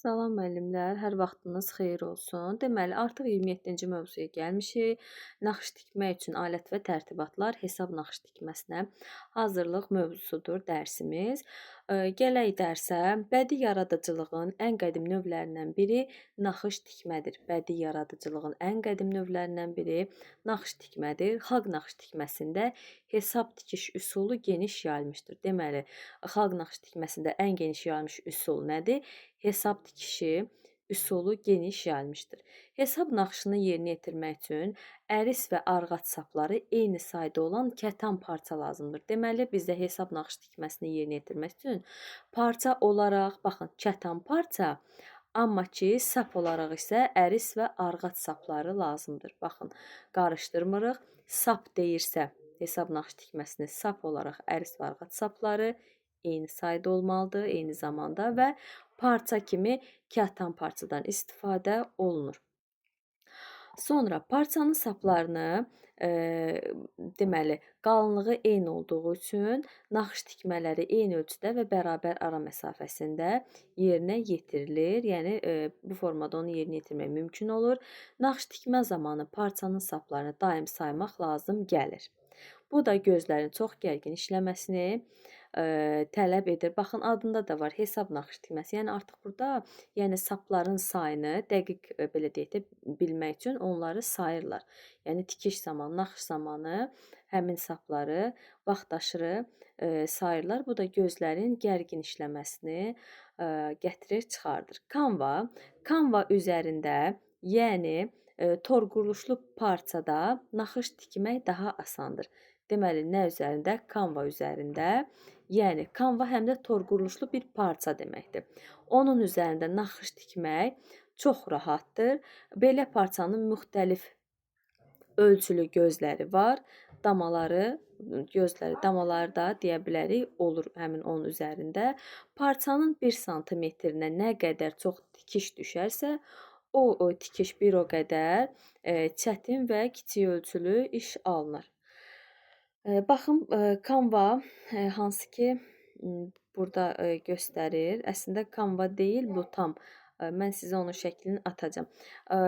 Salam müəllimlər, hər vaxtınız xeyir olsun. Deməli, artıq 27-ci mövzuya gəlmişik. Naxış tikmək üçün alət və tərtibatlar hesab naxış tikməsinə hazırlıq mövzusudur dərsimiz. Gələk dərsə. Bədii yaradıcılığın ən qədim növlərindən biri naxış tikmədir. Bədii yaradıcılığın ən qədim növlərindən biri naxış tikmədir. Xalq naxış tikməsində hesab tikiş üsulu geniş yayılmışdır. Deməli, xalq naxış tikməsində ən geniş yayılmış üsul nədir? Hesab tikişi üsulu geniş yayılmışdır. Hesab naxışını yerinə yetirmək üçün əris və arğac sapları eyni sayda olan kətan parça lazımdır. Deməli, bizdə hesab naxış tikməsini yerinə yetirmək üçün parça olaraq, baxın, kətan parça, amma ki, sap olaraq isə əris və arğac sapları lazımdır. Baxın, qarışdırmırıq. Sap deyirsə, hesab naxış tikməsini sap olaraq əris və arğac sapları eyni sayda olmalıdır, eyni zamanda və parça kimi kətan parçadan istifadə olunur. Sonra parçanın saplarını, deməli, qalınlığı eyni olduğu üçün naxış tikmələri eyni ölçüdə və bərabər ara məsafəsində yerinə yetirilir. Yəni, bu formada onu yerinə yetirmək mümkün olur. Naxış tikmə zamanı parçanın saplarını daim saymaq lazım gəlir. Bu da gözlərin çox gərgin işləməsini tələb edir. Baxın, adında da var hesab naxış tikməsi. Yəni artıq burada, yəni sapların sayını dəqiq belə deyək də bilmək üçün onları sayırlar. Yəni tikiş zamanı, naxış zamanı həmin sapları vaxtaşırı sayırlar. Bu da gözlərin gərgin işləməsini gətirir, çıxardır. Kanva, kanva üzərində, yəni tor quruluşlu parçada naxış tikmək daha asandır. Deməli, nə üzərində? Kanva üzərində. Yəni, kanva həm də tor quruluşlu bir parça deməkdir. Onun üzərində naxış tikmək çox rahatdır. Belə parçanın müxtəlif ölçülü gözləri var. Damaları, gözləri, damaları da deyə bilərik, olur həmin onun üzərində. Parçanın 1 santimetrinə nə qədər çox tikiş düşərsə, o tikiş bir o qədər çətin və kiçik ölçülü iş alınır. Baxın, kanva hansı ki burada göstərir. Əslində kanva deyil, bu tam. Mən sizə onun şəklini atacağam.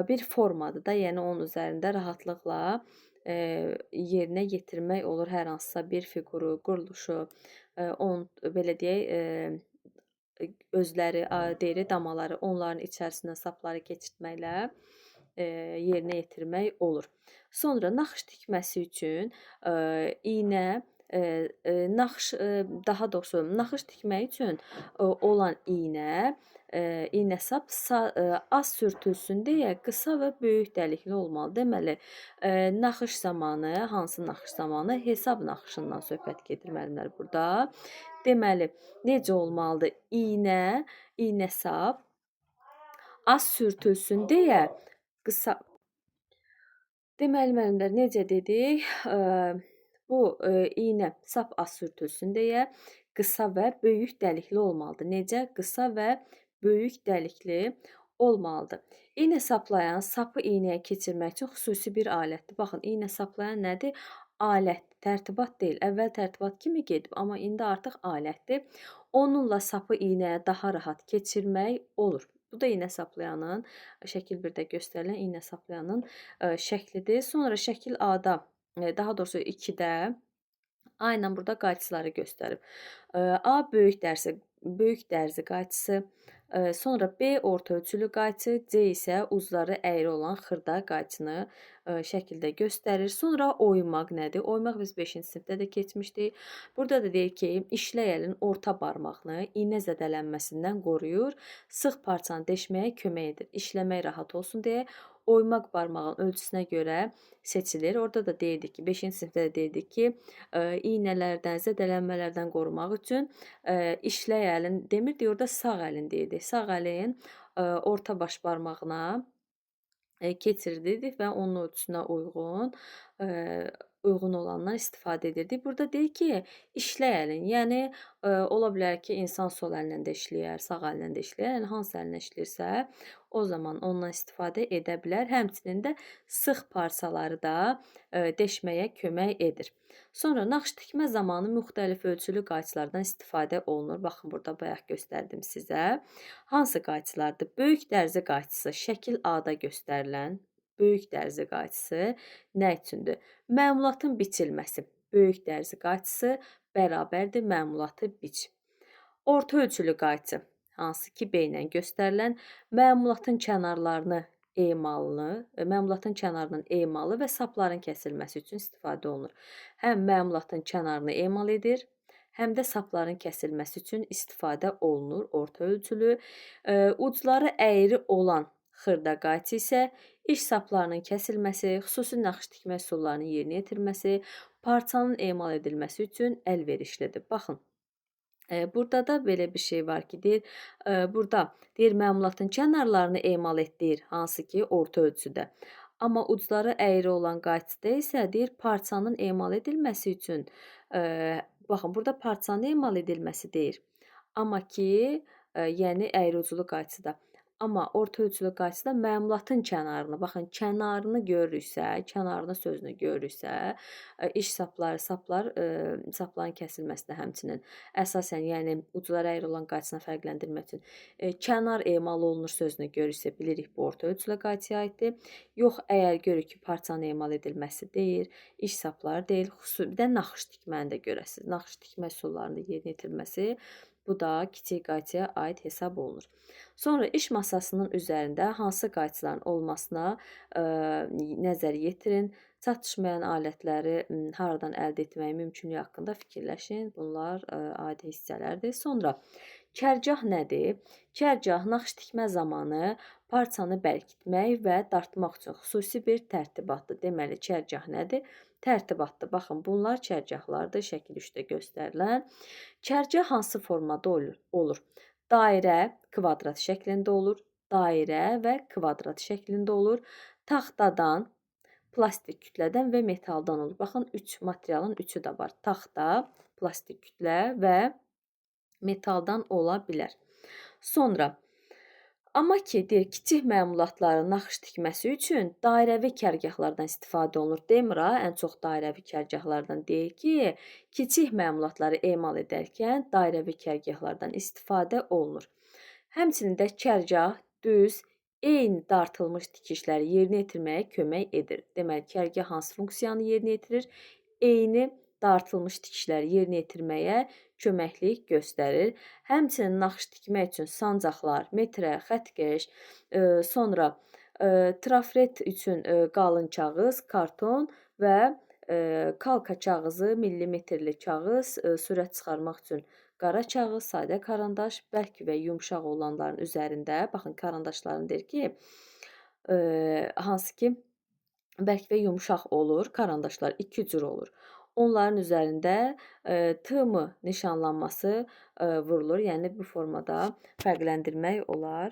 Bir formadır da, yəni onun üzərində rahatlıqla yerinə yetirmək olur hər hansısa bir fiquru, quruluşu, onun, belə deyək, özləri, deyiri, damaları, onların içərisindən sapları keçirtməklə yerinə yetirmək olur. Sonra naxış tikməsi üçün iynə, naxış, daha doğrusu naxış tikmək üçün olan iynə, iynə sap az sürtülsün deyə qısa və böyük dəlikli olmalı. Deməli, naxış zamanı, hansı naxış zamanı? Hesab naxışından söhbət gedir müəllimlər burada. Deməli, necə olmalıdır? İynə, iynə sap az sürtülsün deyə qısa. Deməli, müəllimlər, necə dedik? Bu iynə sap az sürtülsün deyə qısa və böyük dəlikli olmalıdır. Necə? Qısa və böyük dəlikli olmalıdır. İynə saplayan sapı iynəyə keçirmək üçün xüsusi bir alətdir. Baxın, iynə saplayan nədir? Alətdir, tərtibat deyil. Əvvəl tərtibat kimi gedib, amma indi artıq alətdir. Onunla sapı iynəyə daha rahat keçirmək olur. Bu da iynə saplayanın, şəkil 1-də göstərilən iynə saplayanın şəklidir. Sonra şəkil A-da, daha doğrusu 2-də aynən burada qayçıları göstərib. A böyük dərzi, böyük dərzi qayçısı, sonra B orta ölçülü qayçı, C isə uzları əyri olan xırda qayçını şəkildə göstərir. Sonra oymaq nədir? Oymaq biz 5-ci sinifdə də keçmişdik. Burada da deyir ki, işlək əlin orta barmağını iynə zədələnməsindən qoruyur, sıx parçanı deşməyə kömək edir. İşləmək rahat olsun deyə oymaq barmağın ölçüsünə görə seçilir. Orada da deyirdik ki, 5-ci sinifdə də deyirdik ki, iynələrdən, zədələnmələrdən qorumaq üçün işlək əlin demirdik, orada sağ əlin deyirdik. Sağ əlin orta baş barmağına keçirirdik və onun ölçüsünə uyğun uyğun olandan istifadə edirdik. Burada deyir ki, işlək əlin. Yəni ola bilər ki, insan sol əllə də işləyər, sağ əllə də işləyər. Yəni hansı əllə işləyirsə, o zaman ondan istifadə edə bilər. Həmçinin də sıx parçaları da deşməyə kömək edir. Sonra naxış tikmə zamanı müxtəlif ölçülü qayçılardan istifadə olunur. Baxın, burada bayaq göstərdim sizə. Hansı qayçılardır? Böyük dərzi qayçısı, şəkil A-da göstərilən böyük dərzi qayçısı nə üçündür? Məmulatın biçilməsi. Böyük dərzi qayçısı bərabərdir məmulatı biç. Orta ölçülü qayçı, hansı ki B ilə göstərilən məmulatın kənarlarını emalını, məmulatın kənarının emalı və sapların kəsilməsi üçün istifadə olunur. Həm məmulatın kənarını emal edir, həm də sapların kəsilməsi üçün istifadə olunur orta ölçülü. Ucları əyri olan xırda qayçı isə iş saplarının kəsilməsi, xüsusi naxış tikmə üsullarının yerinə yetirilməsi, parçanın emal edilməsi üçün əlverişlidir. Baxın, burada da belə bir şey var ki, deyir, burada deyir məmulatın kənarlarını emal etdirir, hansı ki orta ölçüdə. Amma ucları əyri olan qayçıda isə deyir parçanın emal edilməsi üçün, baxın, burada parçanın emal edilməsi deyir. Amma ki, yəni əyri uclu qayçıda. Amma orta ölçülü qayçıda məmulatın kənarını, baxın, kənarını görürüksə, kənarını sözünü görürüksə, iş sapları, saplar, sapların kəsilməsinə həmçinin əsasən, yəni ucları əyri olan qayçısına fərqləndirmək üçün kənar emal olunur sözünü görürüksə, bilirik bu orta ölçülü qayçıya aiddir. Yox, əgər görürük ki, parçanın emal edilməsi deyil, iş sapları deyil, xüsusi bir də naxış tikməni də görəsiniz. Naxış tikmə üsullarında yerinə yetirilməsi, bu da kiçik qayçıya aid hesab olunur. Sonra iş masasının üzərində hansı qayçıların olmasına nəzər yetirin. Çatışmayan alətləri haradan əldə etmək mümkünlüyü haqqında fikirləşin. Bunlar adi hissələrdir. Sonra kərgah nədir? Kərgah naxış tikmə zamanı parçanı bərkitmək və dartmaq üçün xüsusi bir tərtibatdır. Deməli, kərgah nədir? Tərtibatdır. Baxın, bunlar kərgahlardır, şəkil 3-də göstərilən. Kərgah hansı formada olur? Dairə, kvadrat şəklində olur. Dairə və kvadrat şəklində olur. Taxtadan, plastik kütlədən və metaldan olur. Baxın, 3 materialın üçü də var. Taxta, plastik kütlə və metaldan ola bilər. Sonra, amma ki, deyir, kiçik məmulatların naxış tikməsi üçün dairəvi kərgahlardan istifadə olunur. Demir, ən çox dairəvi kərgahlardan deyir ki, kiçik məmulatları emal edərkən dairəvi kərgahlardan istifadə olunur. Həmçinin də kərgah düz, eyni dartılmış tikişləri yerinə yetirməyə kömək edir. Deməli, kərgah hansı funksiyanı yerinə yetirir? Eyni dartılmış tikişləri yerinə yetirməyə köməklik göstərir. Həmçinin naxış tikmək üçün sancaqlar, metrə, xəttkeş, sonra trafret üçün qalın kağız, karton və kalka kağızı, millimetrli kağız, sürət çıxarmaq üçün qara kağız, sadə karandaş, bərk və yumşaq olanların üzərində, baxın, karandaşların deyir ki, hansı ki, bərk və yumşaq olur, karandaşlar iki cür olur. Onların üzərində TM nişanlanması vurulur. Yəni bu formada fərqləndirmək olar.